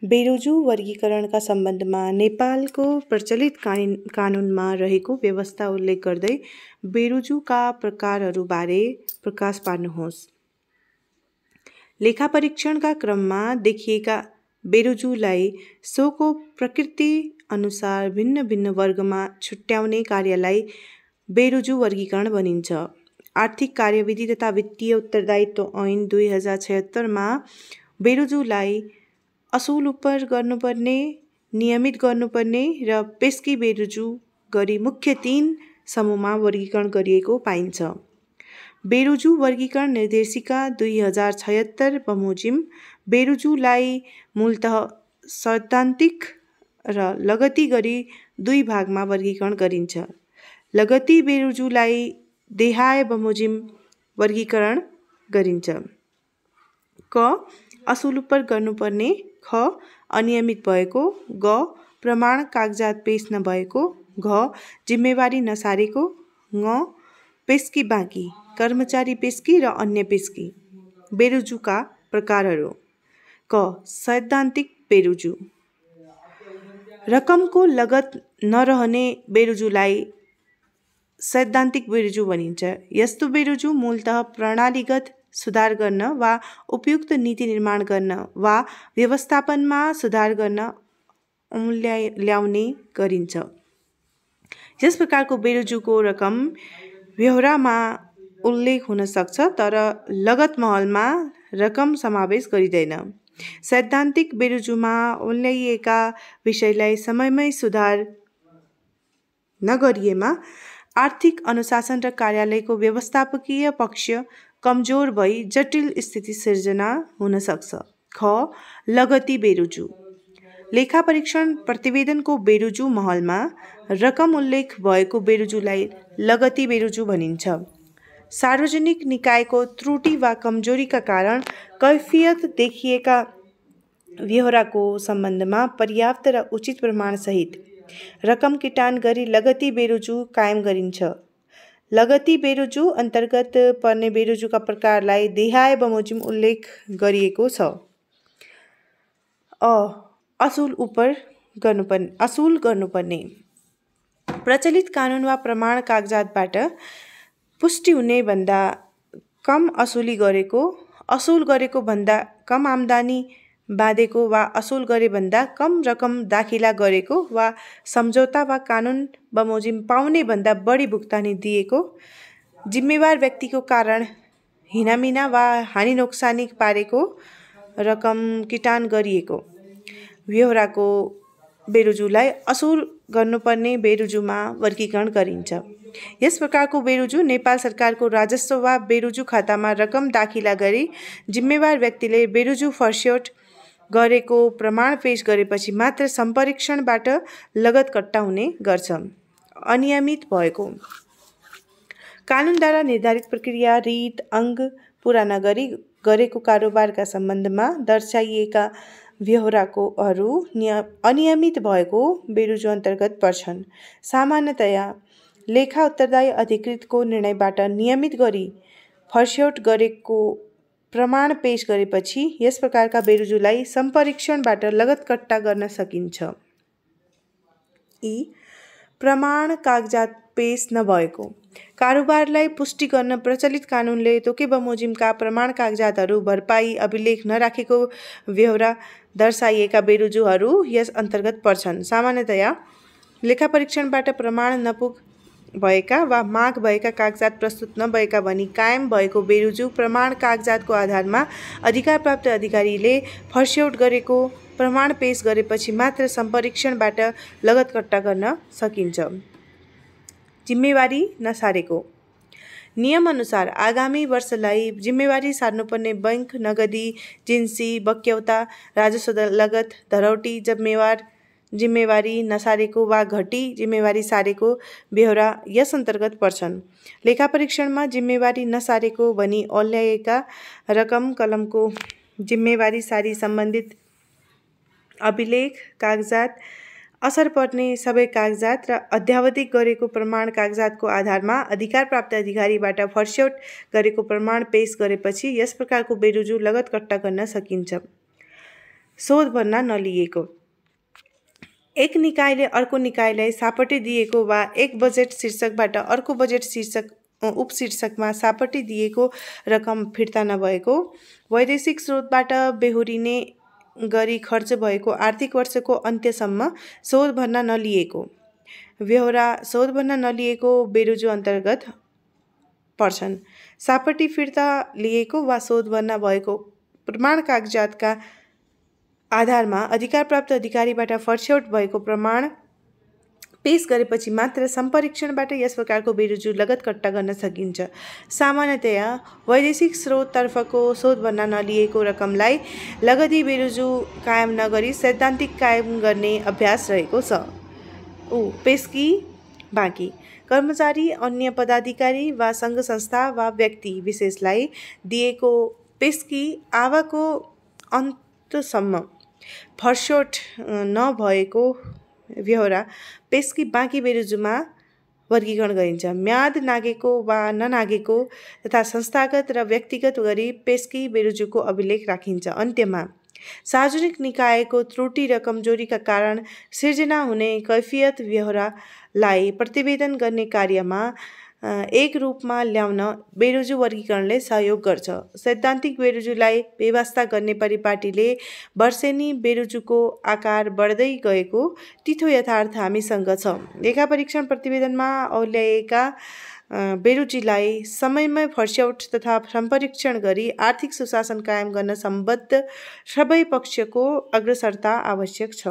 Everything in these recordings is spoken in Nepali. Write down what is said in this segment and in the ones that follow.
बेरोजु वर्गीकरणका सम्बन्धमा नेपालको प्रचलित कानुनमा रहेको व्यवस्था उल्लेख गर्दै बेरोजुका प्रकारहरूबारे प्रकाश पार्नुहोस्। लेखापरीक्षणका क्रममा देखिएका बेरोजुलाई सोको प्रकृति अनुसार भिन्न भिन्न वर्गमा छुट्याउने कार्यलाई बेरोजु वर्गीकरण भनिन्छ। आर्थिक कार्यविधि तथा वित्तीय उत्तरदायित्व ऐन 2076 बेरोजुलाई असुल उपर गर्नुपर्ने, नियमित गर्नुपर्ने र पेस्की बेरोजु गरी मुख्य 3 समूहमा वर्गीकरण गरिएको पाइन्छ। बेरोजु वर्गीकरण निर्देशिका 2076 बमोजिम बेरोजुलाई मूलतः सैद्धान्तिक र लगती गरी 2 भागमा वर्गीकरण गरिन्छ। लगती बेरोजुलाई देहाय बमोजिम वर्गीकरण गरिन्छ। क असुल उपर गर्नुपर्ने, ख अनियमित भएको, ग प्रमाण कागजात पेश नभएको, घ जिम्मेवारी नसारेको, ङ पेस्की बाँकी, कर्मचारी पेस्की र अन्य पेस्की। बेरोजुका प्रकारहरू। क सैद्धान्तिक बेरोजु। रकमको लगत नरहने बेरोजुलाई सैद्धान्तिक बेरोजु भनिन्छ। यस्तो बेरोजु मूलतः प्रणालीगत सुधार गर्न वा उपयुक्त नीति निर्माण गर्न वा व्यवस्थापनमा सुधार गर्न ल्याउने गरिन्छ। यस प्रकारको बेरोजुको रकम व्यहोरामा उल्लेख हुन सक्छ तर लगत महलमा रकम समावेश गरिँदैन। सैद्धान्तिक बेरोजुमा उल्ल्याइएका विषयलाई समयमै सुधार नगरिएमा आर्थिक अनुशासन र कार्यालयको व्यवस्थापकीय पक्ष कमजोर भई जटिल स्थिति सिर्जना हुन सक्छ। ख लगती बेरोजु। लेखापरीक्षण प्रतिवेदनको बेरोजु महलमा रकम उल्लेख भएको बेरोजुलाई लगती बेरोजु भनिन्छ। सार्वजनिक निकायको त्रुटि वा कमजोरीका कारण कैफियत देखिएका व्यहोराको सम्बन्धमा पर्याप्त र उचित प्रमाणसहित रकम किटान गरी लगती बेरोजु कायम गरिन्छ। लगती बेरोजु अन्तर्गत पर्ने बेरोजुका प्रकारलाई देहाय बमोजिम उल्लेख गरिएको छ। असुल गर्नुपर्ने। प्रचलित कानुन वा प्रमाण कागजातबाट पुष्टि हुने भन्दा कम असुली गरेको, असुल गरेको भन्दा कम आम्दानी बाँधेको वा असुल गरे भन्दा कम रकम दाखिला गरेको वा सम्झौता वा कानुन बमोजिम पाउने भन्दा बढी भुक्तानी दिएको, जिम्मेवार व्यक्तिको कारण हिनामिना वा हानि नोक्सानी पारेको रकम किटान गरिएको व्यहोराको बेरोजुलाई असुल गर्नुपर्ने बेरोजुमा वर्गीकरण गरिन्छ। यस प्रकारको बेरोजु नेपाल सरकारको राजस्व वा बेरोजु खातामा रकम दाखिला गरी जिम्मेवार व्यक्तिले बेरोजु फर्स्यौट गरेको प्रमाण पेश गरेपछि मात्र सम्परीक्षणबाट लगत कट्टा हुने गर्छ। अनियमित भएको। कानुनद्वारा निर्धारित प्रक्रिया, रीत, अङ्ग पुरा नगरी गरेको कारोबारका सम्बन्धमा दर्शाइएका व्यहोराहरू अनियमित भएको बेरोजु अन्तर्गत पर्छन्। सामान्यतया लेखा उत्तरदायी अधिकृतको निर्णयबाट नियमित गरी फर्स्यौट गरेको प्रमाण पेश गरेपछि यस प्रकारका बेरोजुलाई सम्परीक्षणबाट लगत कट्टा गर्न सकिन्छ। प्रमाण कागजात पेश नभएको। कारोबारलाई पुष्टि गर्न प्रचलित कानुनले तोके बमोजिमका प्रमाण कागजातहरू भरपाई अभिलेख नराखेको व्यहोरा दर्शाइएका बेरोजुहरू यस अन्तर्गत पर्छन्। सामान्यतया लेखापरीक्षणबाट प्रमाण नपुग भएका वा माग भएका कागजात प्रस्तुत नभएका भनी कायम भएको बेरोजु प्रमाण कागजातको आधारमा अधिकारप्राप्त अधिकारीले फर्स्यौट गरेको प्रमाण पेश गरेपछि मात्र सम्परीक्षणबाट लगत कट्टा गर्न सकिन्छ। जिम्मेवारी नसारेको। नियमअनुसार आगामी वर्षलाई जिम्मेवारी सार्नुपर्ने बैंक, नगदी, जिन्सी, बक्यौता, राजस्व लगत, धरौटी जिम्मेवारी नसारेको वा घटी जिम्मेवारी सारेको व्यहोरा यस अन्तर्गत पर्छन्। लेखापरीक्षणमा जिम्मेवारी नसारेको भनी औल्याइएका रकम कलमको जिम्मेवारी सारी सम्बन्धित अभिलेख कागजात, असर पर्ने सबै कागजात र अध्यावधिक गरेको प्रमाण कागजातको आधारमा अधिकारप्राप्त अधिकारीबाट फर्स्यौट गरेको प्रमाण पेश गरेपछि यस प्रकारको बेरोजु लगत कट्टा गर्न सकिन्छ। शोध भर्ना नलिएको, एक निकायले अर्को निकायलाई सापट्टि दिएको वा एक बजेट शीर्षकबाट अर्को बजेट शीर्षक उपशीर्षकमा सापट्टि दिएको रकम फिर्ता नभएको, वैदेशिक स्रोतबाट बेहोरिने गरी खर्च भएको आर्थिक वर्षको अन्त्यसम्म शोध भर्ना नलिएको। व्यहोरा शोध भर्ना नलिएको बेरोजु अन्तर्गत पर्छन्। सापट्टि फिर्ता लिएको वा शोध भर्ना भएको प्रमाण कागजातका आधारमा अधिकार प्राप्त अधिकारीबाट फर्स्यौट भएको प्रमाण पेश गरेपछि मात्र सम्परीक्षणबाट यस प्रकारको बेरोजु लगत कट्टा गर्न सकिन्छ। सामान्यतया वैदेशिक स्रोततर्फको शोध भर्ना नलिएको रकमलाई लगती बेरोजु कायम नगरी सैद्धान्तिक कायम गर्ने अभ्यास रहेको छ। पेस्की बाँकी कर्मचारी, अन्य पदाधिकारी वा सङ्घ संस्था वा व्यक्ति विशेषलाई दिएको पेस्की आवको अन्तसम्म फर्स्यौट नभएको व्यहोरा पेस्की बाँकी बेरोजुमा वर्गीकरण गरिन्छ। म्याद नागेको वा ननागेको तथा संस्थागत र व्यक्तिगत गरी पेस्की बेरोजुको अभिलेख राखिन्छ। अन्त्यमा सार्वजनिक निकायको त्रुटि र कमजोरीका कारण सिर्जना हुने कैफियत व्यहोरालाई प्रतिवेदन गर्ने कार्यमा एक रूपमा ल्याउन बेरोजु वर्गीकरणले सहयोग गर्छ। सैद्धान्तिक बेरोजुलाई व्यवस्था गर्ने परिपाटीले वर्षेनी बेरोजुको आकार बढ्दै गएको तिथो यथार्थ हामीसँग छ। लेखा परीक्षण प्रतिवेदनमा औल्याएका बेरोजीलाई समयमै फर्स्यौट तथा सम्परीक्षण गरी आर्थिक सुशासन कायम गर्न सम्बद्ध सबै पक्षको अग्रसरता आवश्यक छ।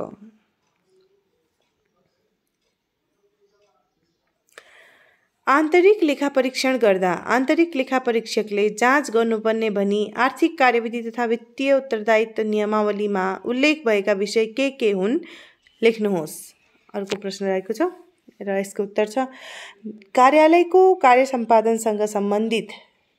आन्तरिक लेखा परीक्षण गर्दा आन्तरिक लेखा परीक्षकले जाँच गर्नुपर्ने भनी आर्थिक कार्यविधि तथा वित्तीय उत्तरदायित्व नियमावलीमा उल्लेख भएका विषय के हुन् लेख्नुहोस्। अर्को प्रश्न रहेको छ र यसको उत्तर छ कार्यालयको कार्य सम्पादनसँग सम्बन्धित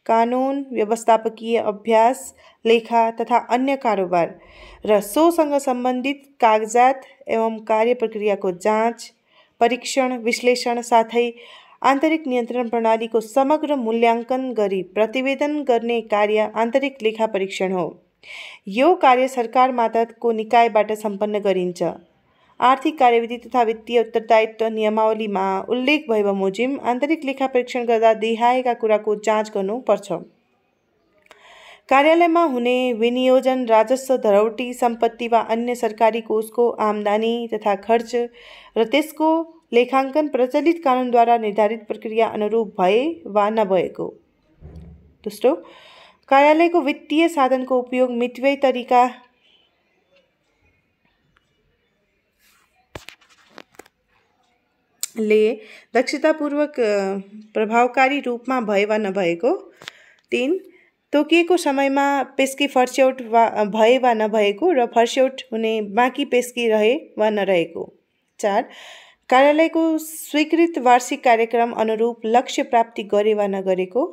कानुन, व्यवस्थापकीय अभ्यास, लेखा तथा अन्य कारोबार र सोसँग सम्बन्धित कागजात एवं कार्य प्रक्रियाको जाँच, परीक्षण, विश्लेषण साथै आन्तरिक नियन्त्रण प्रणालीको समग्र मूल्याङ्कन गरी प्रतिवेदन गर्ने कार्य आन्तरिक लेखा परीक्षण हो। यो कार्य सरकार मातहतको निकायबाट सम्पन्न गरिन्छ। आर्थिक कार्यविधि तथा वित्तीय उत्तरदायित्व नियमावलीमा उल्लेख भए बमोजिम आन्तरिक लेखा परीक्षण गर्दा देखाएका कुराको जाँच गर्नुपर्छ। कार्यालयमा हुने विनियोजन, राजस्व, धरौटी, सम्पत्ति वा अन्य सरकारी कोषको आम्दानी तथा खर्च र त्यसको लेखाङ्कन प्रचलित कानुनद्वारा निर्धारित प्रक्रिया अनुरूप भए वा नभएको। दोस्रो, कार्यालयको वित्तीय साधनको उपयोग मितव्ययी तरिका ले दक्षतापूर्वक प्रभावकारी रूपमा भए वा नभएको। 3, तोकिएको समयमा पेस्की फर्स्यौट भए वा नभएको र फर्स्यौट हुने बाँकी पेस्की रहे वा नरहेको। 4, कार्यालयको स्वीकृत वार्षिक कार्यक्रम अनुरूप लक्ष्य प्राप्ति गरे वा नगरेको।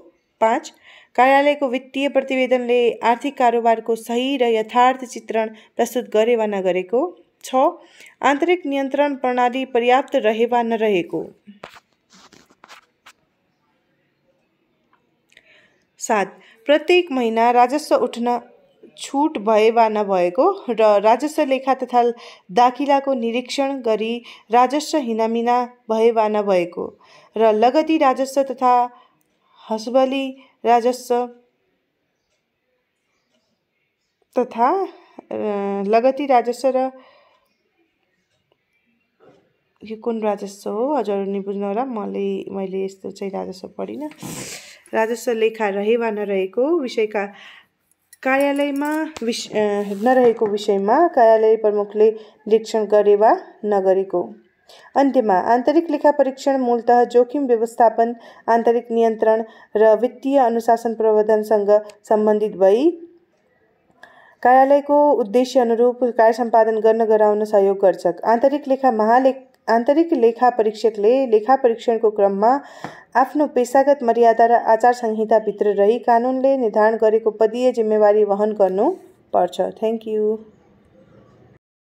5, कार्यालयको वित्तीय प्रतिवेदनले आर्थिक कारोबारको सही र यथार्थ चित्रण प्रस्तुत गरे वा नगरेको। 6, आन्तरिक नियन्त्रण प्रणाली पर्याप्त रहे वा नरहेको। 7, प्रत्येक महिना राजस्व उठ्न छुट भए वा नभएको र राजस्व लेखा तथा दाखिलाको निरीक्षण गरी राजस्व हिनामिना भए वा नभएको र लगती राजस्व तथा हसबली राजस्व तथा लगती राजस्व र यो कुन राजस्व हो हजुरहरूले बुझ्नु होला, मैले यस्तो चाहिँ राजस्व पढिनँ। राजस्व लेखा रहे वा नरहेको विषयका कार्यालयमा नरहेको विषयमा कार्यालय प्रमुखले निरीक्षण गरे वा नगरेको। अन्त्यमा आन्तरिक लेखा परीक्षण मूलतः जोखिम व्यवस्थापन, आन्तरिक नियन्त्रण र वित्तीय अनुशासन प्रबन्धनसँग सम्बन्धित भई कार्यालयको उद्देश्य अनुरूप कार्य सम्पादन गर्न गराउन सहयोग गर्छ। आन्तरिक लेखा परीक्षकले लेखा परीक्षणको क्रममा आफ्नो पेशागत मर्यादा र आचार संहिताभित्र रही कानुनले निर्धारण गरेको पदीय जिम्मेवारी वहन गर्नुपर्छ। Thank you.